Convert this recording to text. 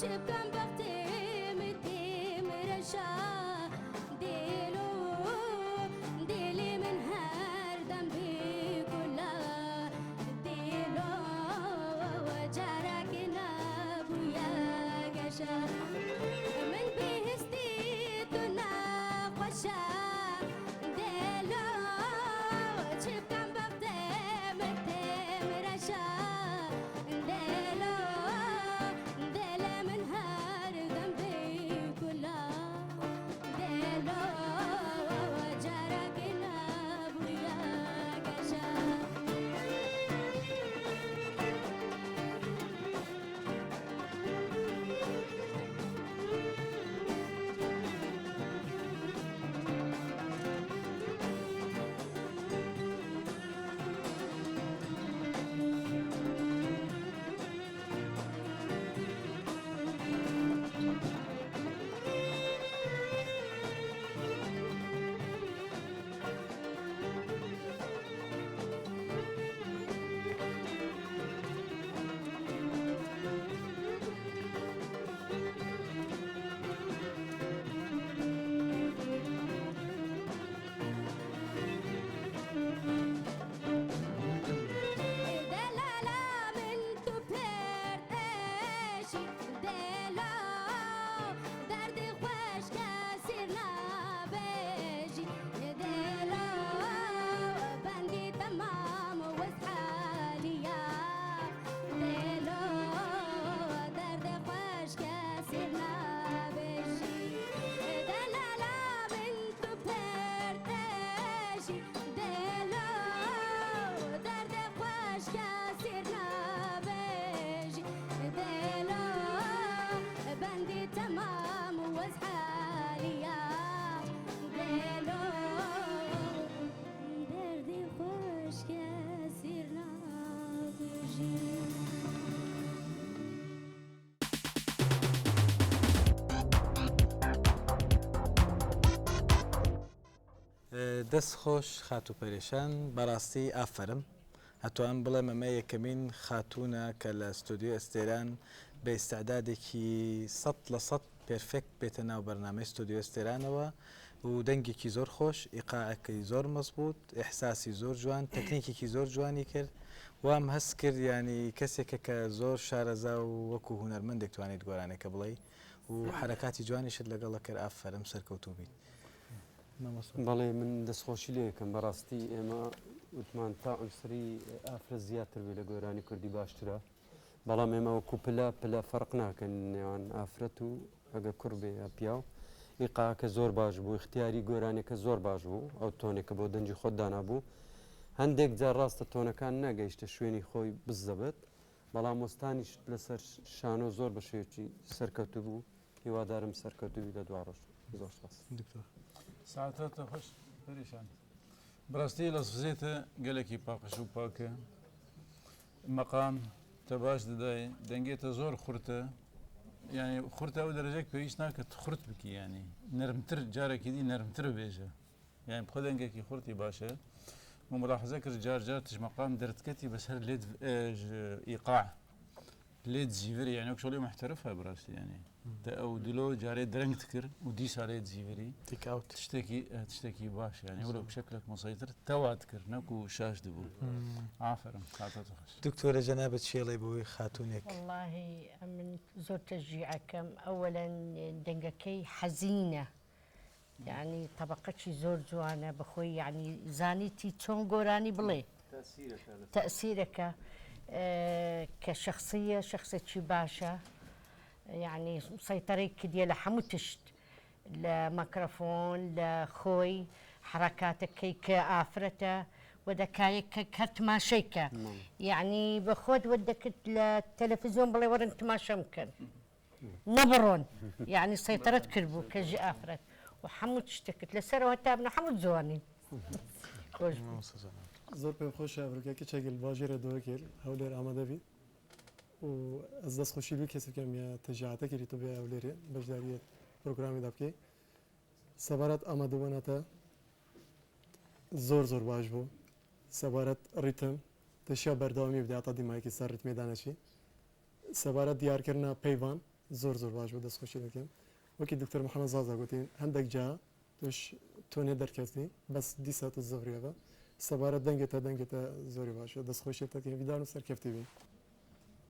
چ بکەم بەختێ متێ مرەشا دێلۆ دێلێ من هەردەم بێ کولا دێلۆ جارەک نەبوویە گەشە من بێهستی تو نەخۆشە دێلۆ چ بکەم بەختێ متێ مرەشا دێلۆ دێلێ من هەردەم بێ کولا دێلۆ جارەک نەبوویە گەشە. دلالا من تو پردشی دلا درد خوش کسی نابجی دلا بندی تمام وزحالیا دلا درد خوش کسی نابجی دلالا من تو پردشی دلا درد خوش کسی نابجی دلا بندی تمام وزحالیا دلو دردی خوش کسی نابجی. دەست خۆش خاتوو پەرێشان بەڕاستی ئافەرم ئەتوانم بڵێم ئەمە یەکەمین خاتوونە کە لە ستۆدیۆی ئەستێران بە ئیستعدادێکی 100% perfect بێتە ناو بەرنامەی ستۆدیۆی ئەستێرانەوە و دەنگێکی زۆر خۆش ئیقاعەکەی زۆر مەزبووت ئیحساسی زۆر جوان تەکنیکێکی زۆر جوانی کرد وام هەست کرد یانی کەسێکە کە زۆر شارەزا و وەکو هونەرمەندێک توانیت گۆرانێکە بڵێی و حەرەکاتی جوانیشت لەگەڵە کرد ئافەرم سەرکەوتوو بیت. مامۆستا. بەڵێ من دەستخۆشی لێ ئەکەم بەڕاستی ئێمە وتمان تا عونسری ئافرەت زیاتر بێ لە گۆرانی کوردی باشترە بەڵام ئێمە وەکو پلە پلە فەرق ناکەن نێوان ئافرەت و ئەگە کوڕ بێ یا پیاو ئیقاعەکە زۆر باش بوو اختیاری گۆرانیەکە زۆر باش بوو ئەو تۆنێکە بۆ دەنگی خۆت دانابوو هەندێک جار ڕاستە تۆنەکان نەگەیشتە شوێنی خۆی بزەبت بەڵام وەستانیشت لەسەر شانۆ زۆر بە شێوەیەکی سەرکەوتوو بوو هیوادارم سەرکەوتوو بی لە دواڕۆژ زۆر سپاس. دکتۆر. ساعتاتە خوش پەریشان. بەڕاستی لە سزێتە گەلێکی پاقژ و پاکە مەقام تە باش دەدای دەنگێتە زۆر خورتە یعنی خورتە ئەو دەرەجەک پێویست ناکە خورت بکی یعنی نەرمتر جارێکی دی نەرمتر بێژە یعنی بخۆ دەنگێکی خورتی باشە و ملاحظە کرد جار جار تش مەقام دەردکەتی بەسەر لێت ئیقاع لێت زیڤری یعنی وەک شۆڵی محتەرفە بەڕاستی یعنی تە ئەو دلۆ جارێ درەنگت کرد و دیسا لێت زیڤری تیک ئاوت شتێکی شتێکی باش یعنی وەلو بشکلك مسيطر تەوات کرد نەکو شاش دەبوو ئافرم کاتت خۆش. دکتۆرە جەنابت چیەڵێی بۆی خاتوونێک؟ وەڵاهی ئەمن زۆر تەشجیعەکەم ئەوەلەن دەنگەکەی حەزینە یەعنی تەبەقەکی زۆر جوانە بەخۆی یەعنی زانیتی چۆن گۆرانی بڵێ تەئسیرەکە کە شەخسیە شەخسێکی باشە یەعنی سەیتەرەی کردیە لە حەموو تشت لە مەکرەفۆن لە خۆی حەڕەکاتەکەی کە ئافرەتە وە دەکایەک کە هەر تماشەی کە یەعنی بەخۆت وە دەکرد لە تەلەفزیۆن بڵێ وەرن تماشەم بکەن. نەبڕۆن یەعنی سەیتەرەت کردبوو کە ژ ئافرەت و حەموو شتەکت لەسەرەوە هەتا بنە حەموو جوانین خۆش بوو. زۆر پێم خۆشە ئەڤرکە کچێک ل باژێرە دۆکێ ل هەولێر ئامادە بیت و ئەز دەست خۆشی لوی کەس بکەم یا تەشجیعاتە کری تو بێ هەولێرێ بەشداریە پرۆگرامێ دا بکەی سەبارەت ئامادەبوونەتە زۆر زۆر باش بوو سەبارەت ڕیتم تەشیا بەردەوامی بدە هەتا دیمایکی سەر ڕیتمێ دانەچی سەبارەت دیارکردنا پەیڤان. زۆر زۆر باش بوو دەستخۆشی دەکەم وەکی دکتۆر محەمەد زازا گوتی هەندێک جا تۆش تۆ نێ دەرکەفتی بەس دیسا تۆ زۆریەبە سەبارەت دەنگێتە دەنگێتە زۆری باشە دەستخۆشی دەکەم هیویدارم سەرکەفتی بی.